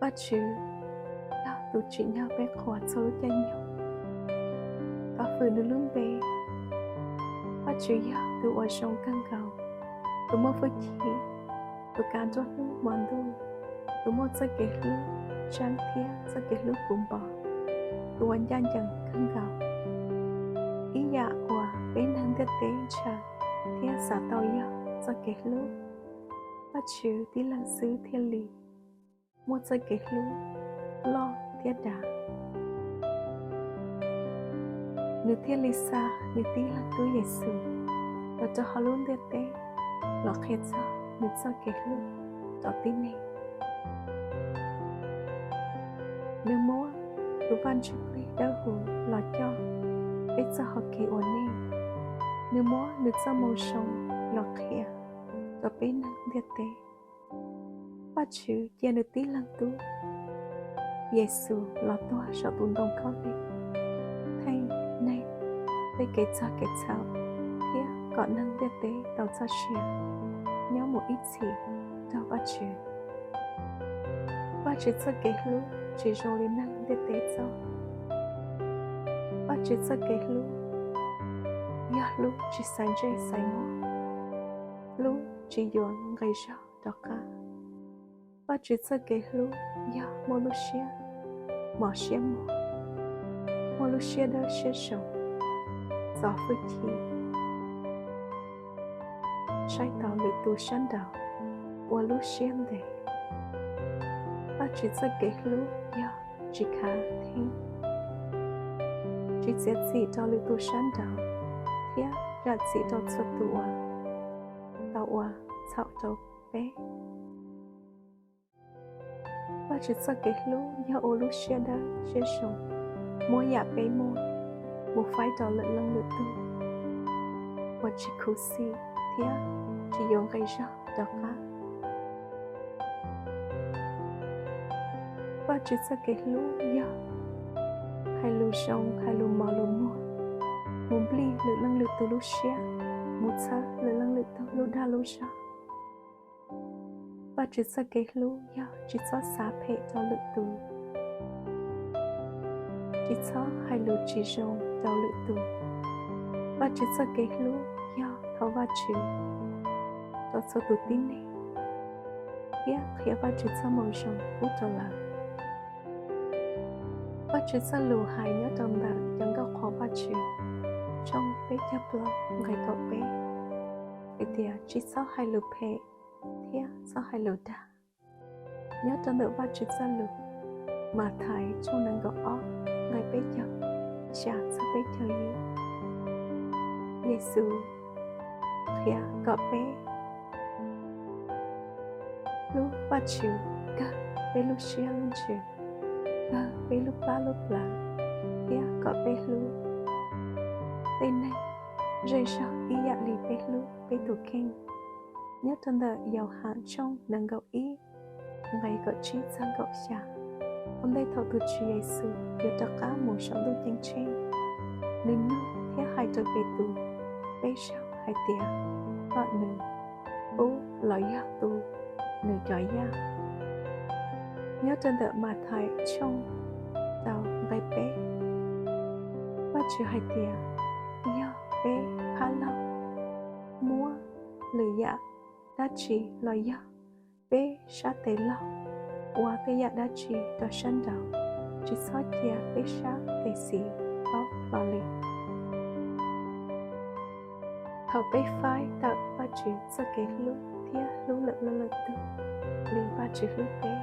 Vajtswv yog tus tsim nyog peb qhuas txhua lub caij nyoog, thov hwm nws lub npe. Vajtswv yog tus uas zoo kawg nkaus, tus muaj hwj chim, tus kav nruab hnub hmo ntuj, tus muaj txoj kev hlub tseeb thiab txoj kev hlub puv npo, tus uas ncaj ncees kawg nkaus. Ib yam uas peb neeg ntiaj teb ntshaw thiab xav tau yog txoj kev hlub. Vajtswv tib leeg xwb thiaj li muaj txoj kev hlub loj thiab dav. Nws thiaj li xa nws tib leeg tub Yexus los rau hauv lub ntiaj teb los qhia txog nws txoj kev hlub rau tib neeg. Nws muab tus Vaj Ntsuj Plig Dawb Huv los coj peb txoj hau kev ua neej. Nws muab nws txoj moo zoo los qhia rau peb neeg ntiaj teb. Vajtswv cia nws tib leeg tub Yexus los tuag saum tus ntoo khaub lig, theej neeg tej kev txog kev txhaum, thiab kom neeg ntiaj teb tau txoj sia nyob mus ib txhis nrog Vajtswv. Vajtswv txoj kev hlub tsis zoo li neeg ntiaj teb txoj. Vajtswv txoj kev hlub yog hlub tsis xaiv ntsej xaiv muag, hlub tsis yuav nqi zog rov qab. Vajtswv txoj kev hlub yog muaj lub siab mos siab muag, muaj lub siab dawb siab zoo, txo hwj chim, saib taus lwm tus sab nraud, ua lub siab ntev. Vajtswv txoj kev hlub yog tsis khav theeb, tsis txiav txim rau lwm tus sab nraud, thiab zam txim rau txhua tus uas tau ua txhaum rau peb. Vajtswv txoj kev hlub yog ua lub siab dawb siab zoo, muab yam peb muaj mus faib rau lwm leej lwm tug uas tsis khuv xim thiab tsis yuav nqi zog rov qab. Vajtswv txoj kev hlub yog hais lus zoo, hais lus mos lus muag, mus nplij lwm leej lwm tug lub siab, mus txhawb lwm leej lwm tug lub dag lub zog. Vajtswv txoj kev hlub yog tsis txhob xav phem rau lwm tus, tsis txhob hais lus tsis zoo rau lwm tus. Vajtswv txoj kev hlub yog thov Vajtswv rau txhua tus tib neeg thiab qhia Vajtswv txoj moo zoo pub rau lawv. Vajtswv txoj lus hais nyob rau ntawm cov nkauj qhuas Vajtswv tshooj peb caug plaub nqe kaum peb hais tias, tsis txhob hais lus phem thiab txhob hais lus dag. Nyob rau ntawm Vajtswv txoj lus, Mathais tshooj nees nkaum ob nqe peb caug xya txog peb caug yim, Yexus qhia kom peb hlub Vajtswv kawg peb lub siab lub ntsws, kawg peb lub plab lub plawv, thiab kom peb hlub tej neeg zej zog ib yam li peb hlub peb tus kheej. Nyob rau ntawm Yauhas tshooj nees nkaum ib nqe kaum tsib txog kaum xya, ua ntej thaum tus Tswv Yexus yuav rov qab mus saum ntuj ceeb tsheej, nws nug thiab hais rau Petus peb zaug hais tias kom nws pub los yog tu nws cov yaj. Nyob rau ntawm Mathais tshooj rau nqe peb, Vajtswv hais tias yog peb phab laug muab lwm yam dab tsi los yog peb sab tes laug ua tej yam dab tsi rau sab nraud, tsis txhob cia peb sab tes xis paub hlo li. Thaum peb faib tawm Vajtswv txoj kev hlub thiab hlub lwm leej lwm tug li Vajtswv hlub peb,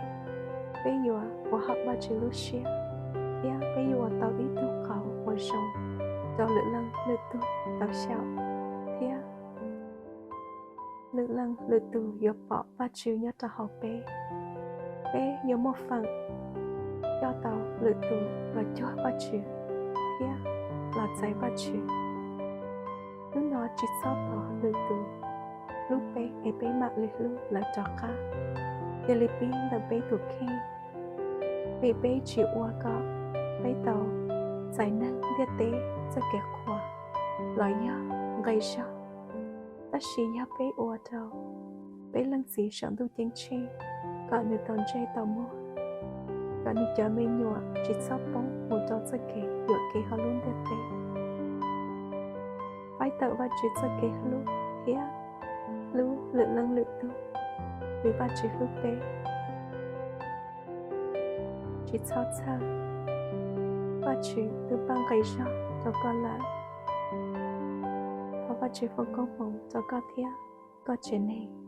peb yuav ua haum Vajtswv lub siab, thiab peb yuav ua tau ib tug qauv uas zoo rau lwm leej lwm tug tau xyaum, thiab lwm leej lwm tug yuav pom Vajtswv nyob rau hauv peb. Peb yuav muaj feem coj tau lwm tus los cuag Vajtswv thiab los txais Vajtswv. Hnub no tsis txhob tos lwm tus hlub peb es peb mam li hlub lawv rov qab. Cia li pib ntawm peb tus kheej, vim peb tsis ua kom peb tau txais neeg ntiaj teb txoj kev qhuas los yog nqi zog, tab sis yog peb ua rau peb Leej Txiv saum ntuj ceeb tsheej kom nws tau ntsej tau muag, kom nws cov me nyuam tsis txhob poob mus rau txoj kev yuam kev hauv lub ntiaj teb. Faib tawm Vajtswv txoj kev hlub thiab hlub lwm leej lwm tus, vim Vajtswv hlub peb. Tsis txhob txhawj, Vajtswv twb npaj nqi zog rau koj lawm. Thov Vajtswv foom koob hmoov rau koj thiab koj tsev neeg.